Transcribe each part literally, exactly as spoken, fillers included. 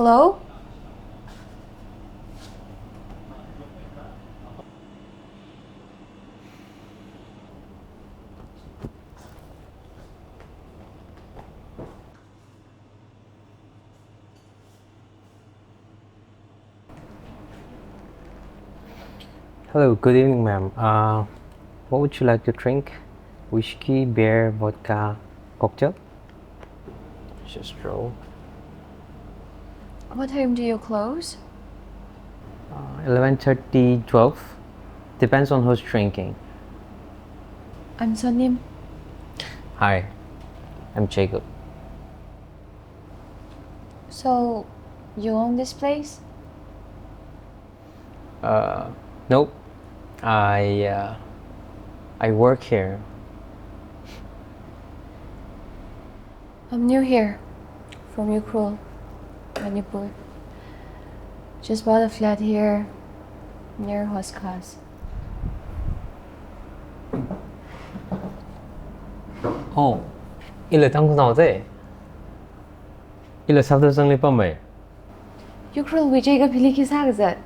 Hello? Hello, good evening, ma'am. Uh, what would you like to drink? Whiskey, beer, vodka, cocktail? Just roll. What time do you close? Uh, eleven thirty, twelve. Depends on who's drinking. I'm Sonim. Hi, I'm Jacob. So, you own this place? Uh, nope. I, uh, I work here. I'm new here, from Ukhrul, Manipur. Just bought a flat here, near Hauz Khas. Oh, ila Tangkhulnao te. Ila sāda zangli pamei. Ukhrulwui Jacob hili khi sākazat?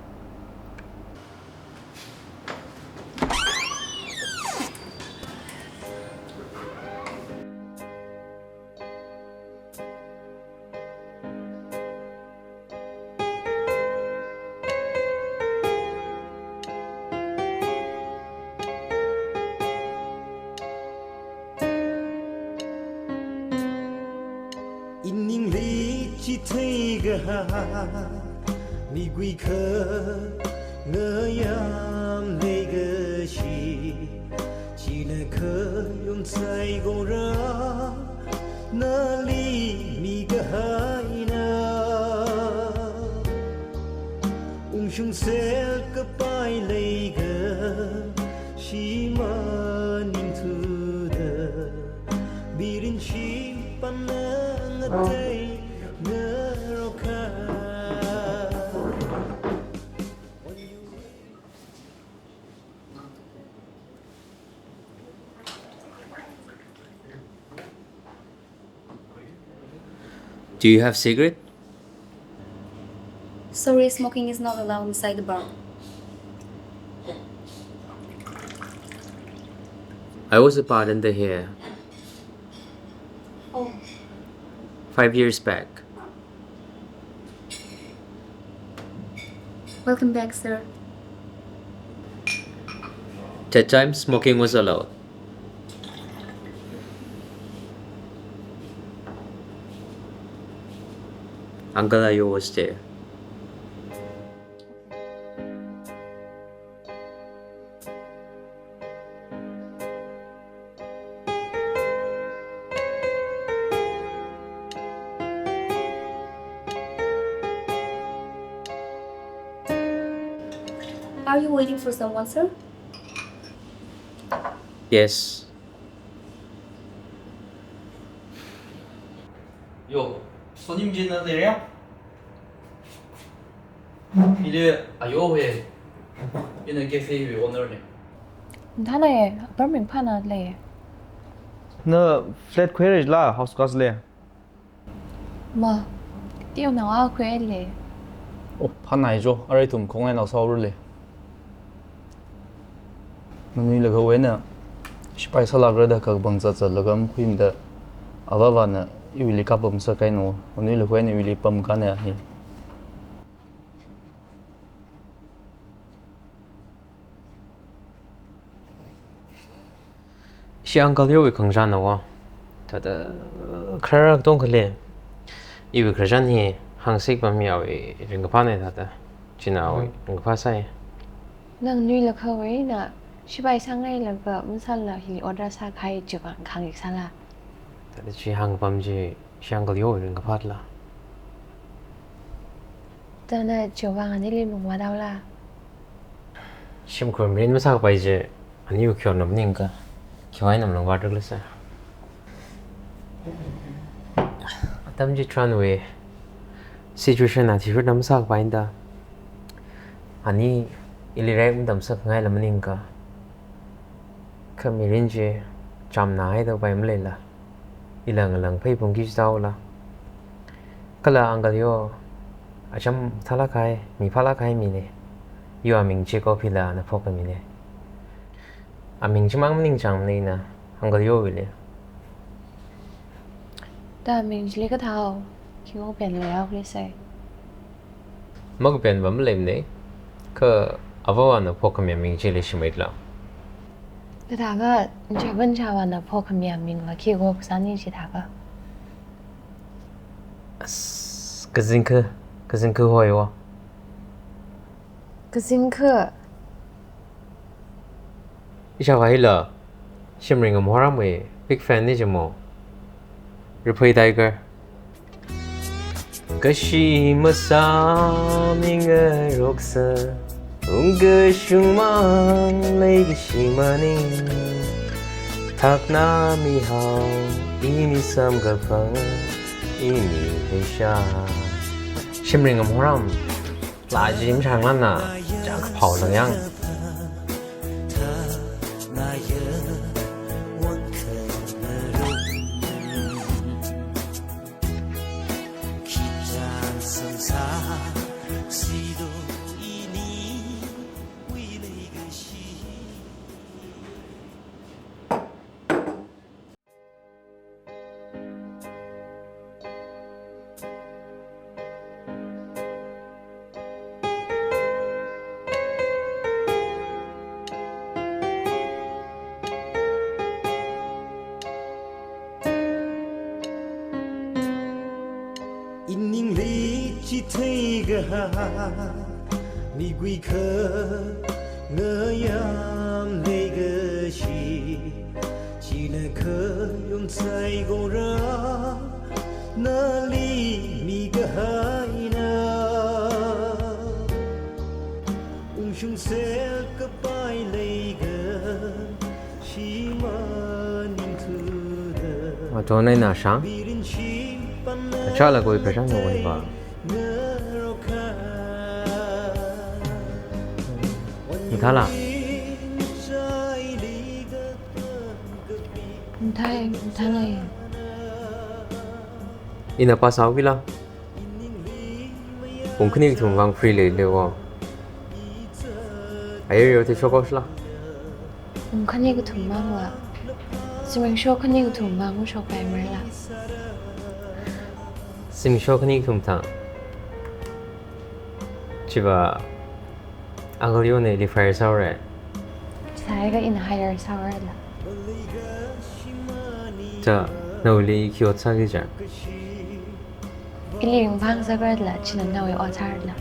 Iningli chithei kaha, migui kha ngayam leikashi, chila kha yongzai gora, nali mikahaina. Ungshung sel kapai leikashi maningthuda, mirin shimpan ngatei ngarokha. Do you have cigarette? Sorry, smoking is not allowed inside the bar. I was a bartender here. Oh. Five years back. Welcome back, sir. That time, smoking was allowed. Uncle Ayo was there. Are you waiting for someone, sir? Yes. Yo, Sonim jina leira? Ili Ayo he. Ina cafe wui owner ne. Thana ye, apartment phana lei. Na flat khuira jila, Hauz Khas li? Ma, tiyo na wa khuile. Oh, phanai jo, arui ithum khongnai nao saurule. Manuilakha wui eina, shipai sālākra da kha bang zatzatlaga makhuimada, avāvana iwuili kapam sākahaina, manuilakha wui eina iwuili pamkahai hi. Ishi uncle Ayowui khangachāna va. Thāda kharā katonga khalei. Iwui khararchan hi hāngsi pammi awui ringkaphāna thāda. China awui ringkaphā sai. Nangnui lakha wui eina shipai sāngailaga masāla hili order sākahai chiwui vang khangayek sāla? Thāda chi hāngpam chi ishi uncle Ayowui ringkaphāla. Thāna chiwui vang anili lungvāthaola? Shimkhur mirin masākapai chi, aniwui khayonna maningakha, khiwui eina malungvātrākla sā. Atam chitharanwui situation athishurda masākapaina da. Ani ili rai matamsakngaila maningakha. Kha mirin chi, chamna haida upai maleila. Ila ngalang phei pungki chithaola. Kala uncle Ayo, Acham thālāk kahai, mi phālāk kahai mine. Iwui aming Jacob hila ana phokkhamine. Aming chimang maningchāngmane ina, Uncle Yowuili. Da aming chili kathāhao, khi open le yao kri sai. Makapenva maleimane, kha avāvana phokkhami aming chili shimei la. Kathākha, nchaban chavana phokkhami amingva khi oksani chithākha. As, kazingkha, kazingkha hoiwo. Kazingkha. Ishāvā hila, Shimringam Horamwui big fan ni jimo. Riphei Tiger. Kashi masā mingaroksa, ungkashungmang leikashi maning. Thakna mihao, ini samkaphang, ini heisha. Shimringam Horam. Laa chi mashānglāna, chāng kaphao lang yang. Iningli chithei kaha, migui kha ngayam leikashi, china kha yonsai gora, nali mikahaina. Ungshungse kapai leikashi maningthuda. Ato nai na shang? Achala koi kashang no wani ba. Mathāla? Mathāi, mathālei. Ina pass out kila? Pung khani kathum vang free leilei wo. Ayo yo te shokhaoshila. Pung khani kathum vangva. Zimiksho khani kathum vang shokpai marla. Zimiksho khani kathum thang. Chiva Uncle Yone li fire saure. Saiga in hire saurela. Cha, nawuili khi ot sāki cha? Ili ringphang saurela, china nawui ot sārela.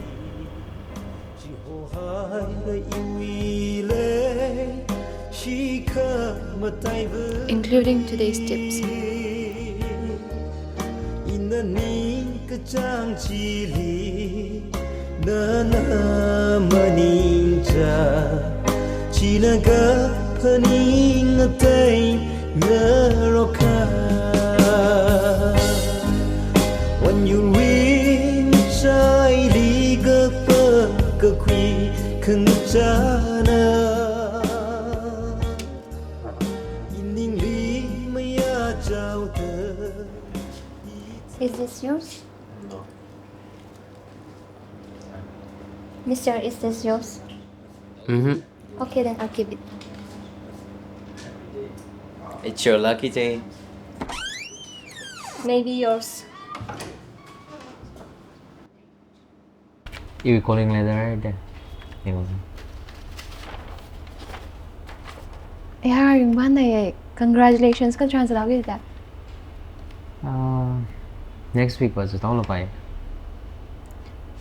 Including today's tips. Ina ningkachāng chili, nana maningchā, china kaphaning atai ngarokha. Wan yurwui shaili kapā kakhui khangachāna. Iningli maya chauta. Is this yours? No. Mister, is this yours? Mm-hmm. Okay, then I'll keep it. It's your lucky day. Maybe yours. Iwui calling letter right there. Yanglu. Ya, ringphānai. Congratulations, kachāng sālaoki da. Ah, next week va zathaolapai.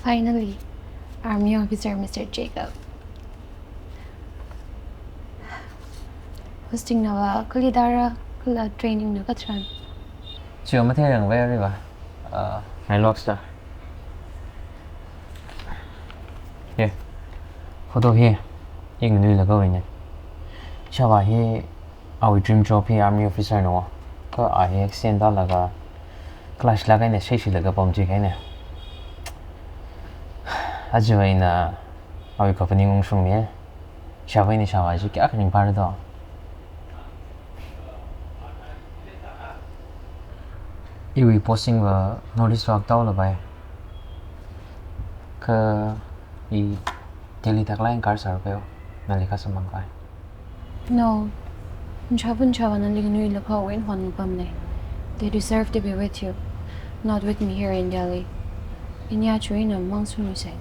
Finally, army officer Mister Jacob. Posting nava kali dara, kala training na kachāng. Chiva matheirangva riva. Ah, nine locks da. Ye. Photo hi. Ingnui laga wine. Ishāvā hi, awui dream job hi army officer no. Kha a hi accident tālaga, clash laga ina sheshilaga pamchikahaina. Aja va ina awui kaphaning ungshungmi. Ishāvā ina ishāvā chi kayākha ringphāra do. Iwui posting va notice vak tāolapai. Kha i Delhi thāklāk eina car sāra peo, nali kha samphang kahai. No. Nchāvā nchāvā nali nganuilakha wui eina hon ngapamne. They deserve to be with you, not with me here in Delhi. Inya chuina mang sunu se.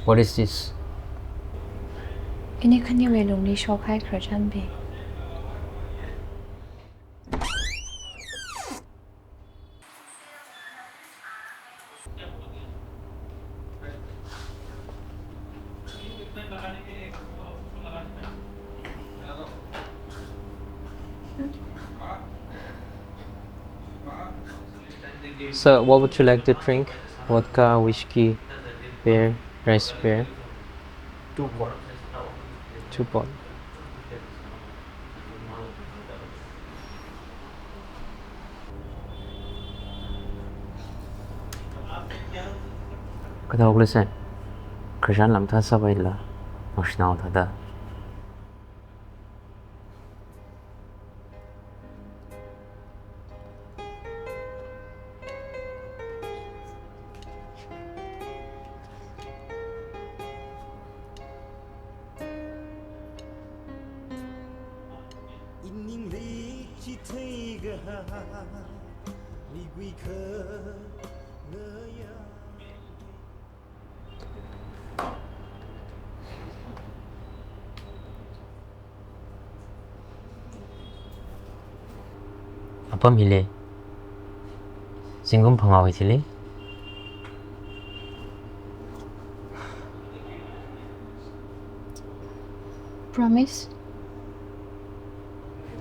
What is this? Ini khaniwui lungli shokhai khararchan bi. Sir, what would you like to drink? Vodka, whiskey, beer, rice beer? Two pot. Two pot. Kathok lei sir. Khararchan lam thā sāpaila. Emotional thāda. Apam hili. Zingkum phangā wui thili. Promise?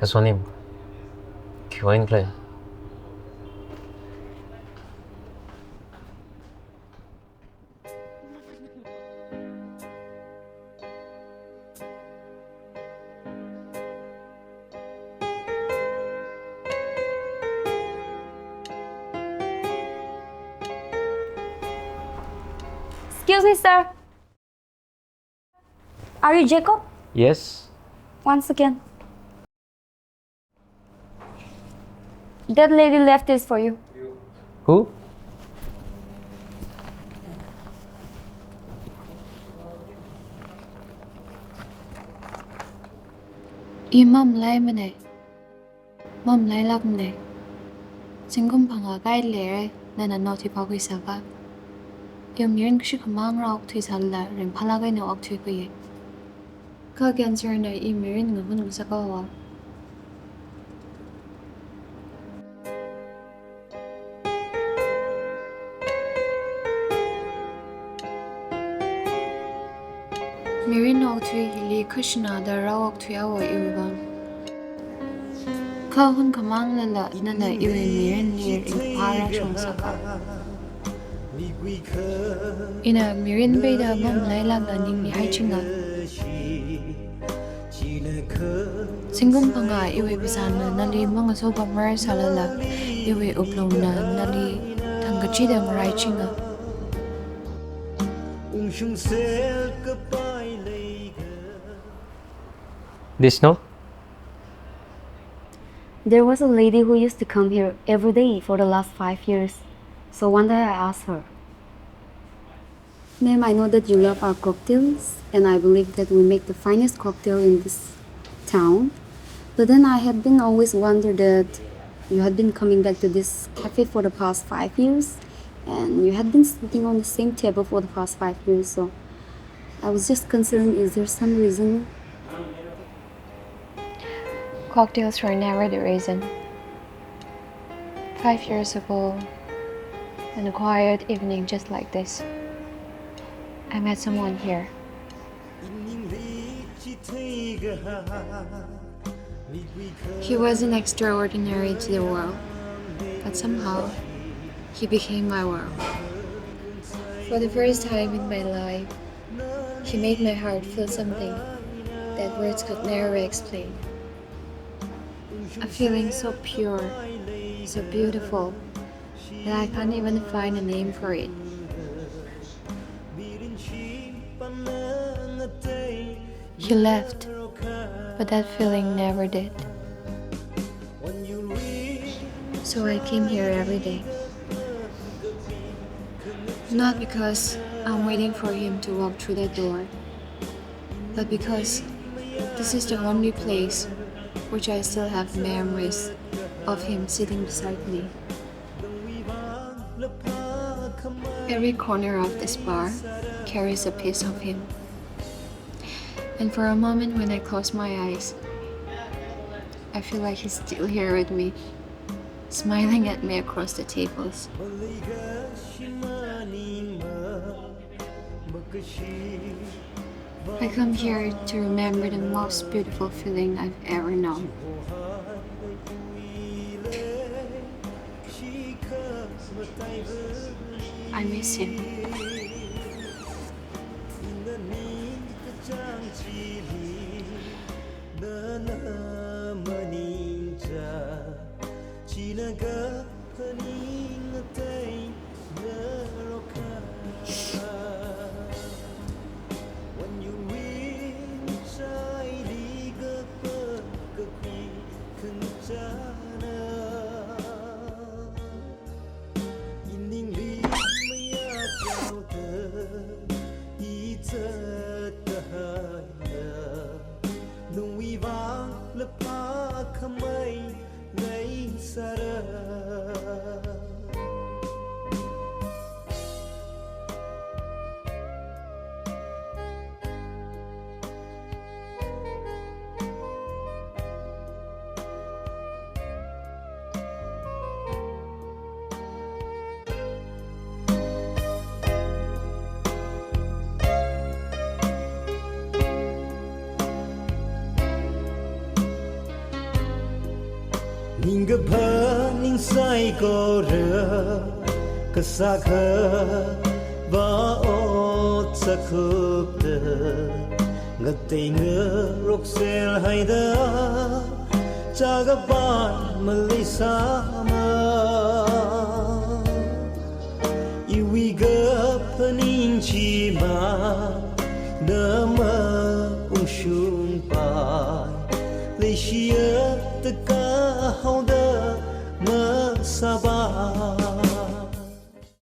That's one name. Kiwain Clay. Excuse me, sir. Are you Jacob? Yes. Once again. That lady left this for you. Who? I mamalaimane. Mamalailākmane. Zingkum phangā kahai leire, nana note hi phākhuisākha. Iwui mirin kashikhamang rāokthuisālala, ringphālāk eina okthuikhuiye. Kha cancer na iwui mirin ngahun ngasakhaowa. Mirin okthui hili kashina da rāokthuihaowa iwui vang. Kha hunkhamanglala nana iwui mirinli ringphā rāshungsākha. Ina mirin peida mamalailākla ningli haichinga. Zingkum phangā iwui phasāna nali mangasopamrar sālala, iwui wuklungna nali thangkachida ngaraichinga. This, no? There was a lady who used to come here every day for the last five years. So one day I asked her, "Ma'am, I know that you love our cocktails, and I believe that we make the finest cocktail in this town. But then I had been always wondered that you had been coming back to this cafe for the past five years, and you had been sitting on the same table for the past five years. So I was just concerned, is there some reason?" Cocktails were never the reason. Five years ago, on a quiet evening just like this, I met someone here. He wasn't extraordinary to the world, but somehow he became my world. For the first time in my life, he made my heart feel something that words could never explain. A feeling so pure, so beautiful, that I can't even find a name for it. He left, but that feeling never did. So I came here every day. Not because I'm waiting for him to walk through the door, but because this is the only place which I still have memories of him sitting beside me. Every corner of this bar carries a piece of him. And for a moment, when I close my eyes, I feel like he's still here with me, smiling at me across the tables. I come here to remember the most beautiful feeling I've ever known. I miss him. Ningkaphā ning saikora, kasā khavā ot sākupta, ngatei ngarokser haida, chākapai maleisāma. Iwui kaphaning chimang, na maungshungpai, leishiya taka haoda masāpai.